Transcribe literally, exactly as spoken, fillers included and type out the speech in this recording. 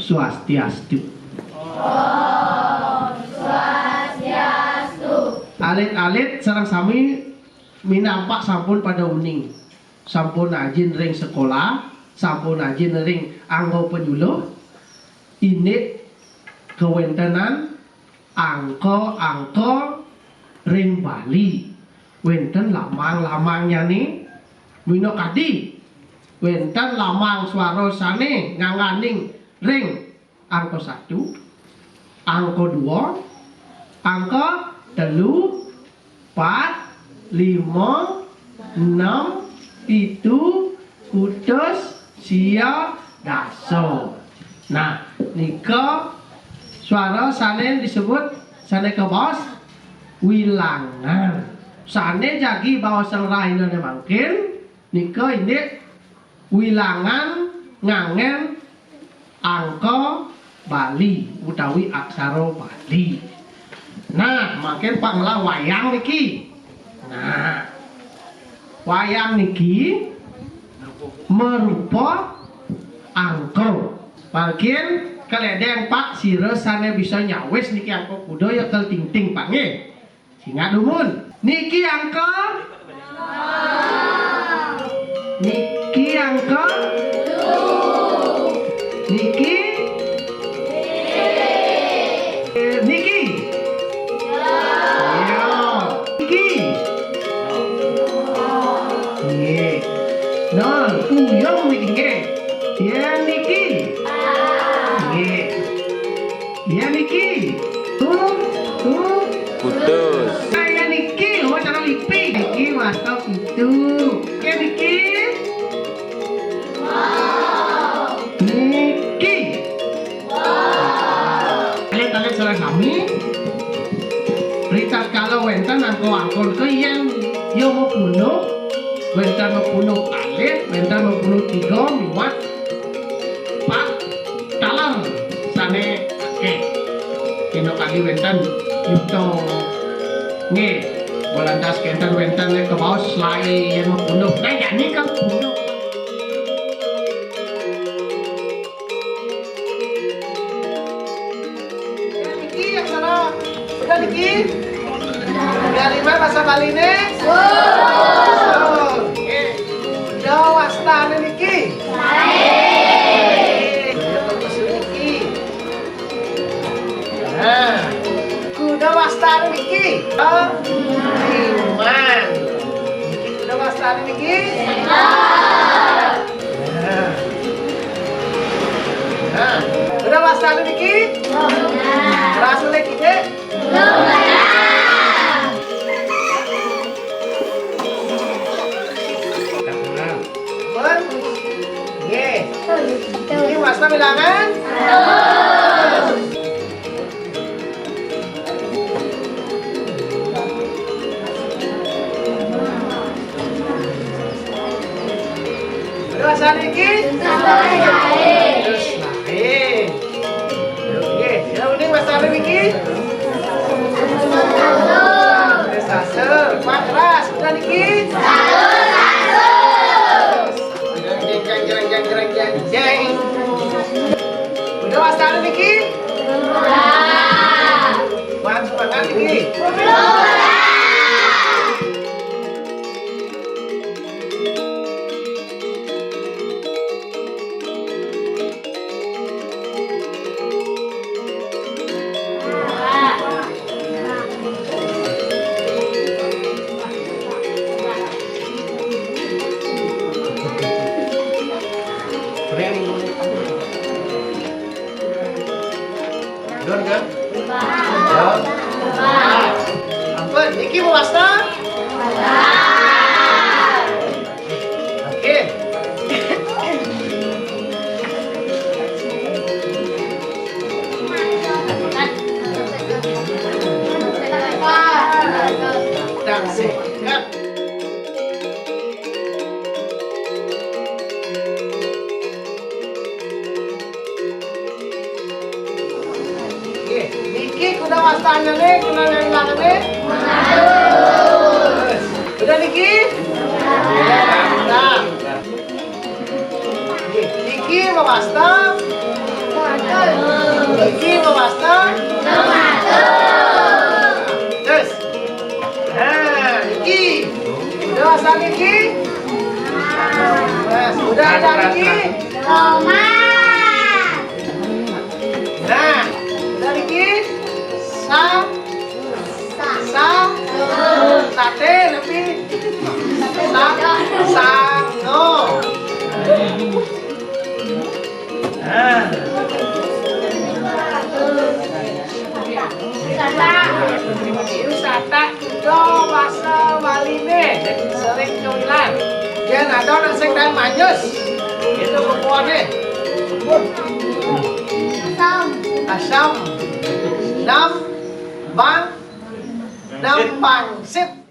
Swastiastu. Alit-alit sareng sami minampak sampun pada uning. Sampun ajin ring sekolah, sampun ajin ring angga panyuluh, indik kawentenan angka-angka ring Bali. Wenten lamang-lamangnyane, minakadi wenten lamang swara sane ngangganing ring angka satu, angka dua, angka telu, pat, lima, enam, pitu, kutus, sia, dasa. Nah, nika swara sane disebut, sane kabaos wilangan. Sane jagi baosang rahinane mangkin, nika indik wilangan nganggen angka Bali utawi aksara Bali. Nah, mangkin Pak ngelah wayang niki. Nah, wayang niki marupa angka. Mangkin kaledeng Pak sira sane bisa nyawis niki angka kuda ya kel tingting Pak nggih. Singkat dumun. Niki angka? Niki angka? Niki? Niki? Ya. Niki? Nggih. Nah, uyung niki nggih. Ya niki. Nggih. Iya niki. Tuh, tuh. Putus. Saya niki, oh cara lipi. Niki wasta pitu. Iya niki. Niki. Alit-alit sareng sami. Ritatkala wenten angka-angka ke yen ya mapunduh, wenten mapunduh kalih, wenten mapunduh tiga, miwah Pak, taler sane akeh. Dina kali wenten yuta. Nggih, bolantas kenten wenten nek kebaos lae yen mapunduh. Nah, jani kan punduh. Niki yang salah. Udah niki. Udah lima bahasa Bali nih. Sun. Nggih. Udah wastane niki. Baik. Niki. Nah. Kuda wastane niki. Iman. Niki kuda wastane niki. Nah. Nah. Kuda wastane niki. Keras oleh kita. Pun? Nggih. Niki wasta bilangan? Terus niki? Terus lain. Oke, ya udah Mas Arif iki. Wis asal, Pak keras, udah niki. Jeng, jeng, jeng, jeng, jeng, jeng, jeng. Udah Mas Arif iki? Udah. Mas, semangat iki. Udah. Don kan? Ya. Ampun, niki mau wasta? Oke. Tak sekat. Nggih, niki kuda wastane, kuda lelangane. Kuda niki? Nah. Nggih, niki mawasta. Dari Roma. Nah, dari sa sa sate lebih sa sango. Nah. Wisata. Wisata. Yo, basa Baline sering kewilan. Yén ada nang sing taén manyus, itu kepuané. Asam. Asam. Nam bang. Nam bangsit.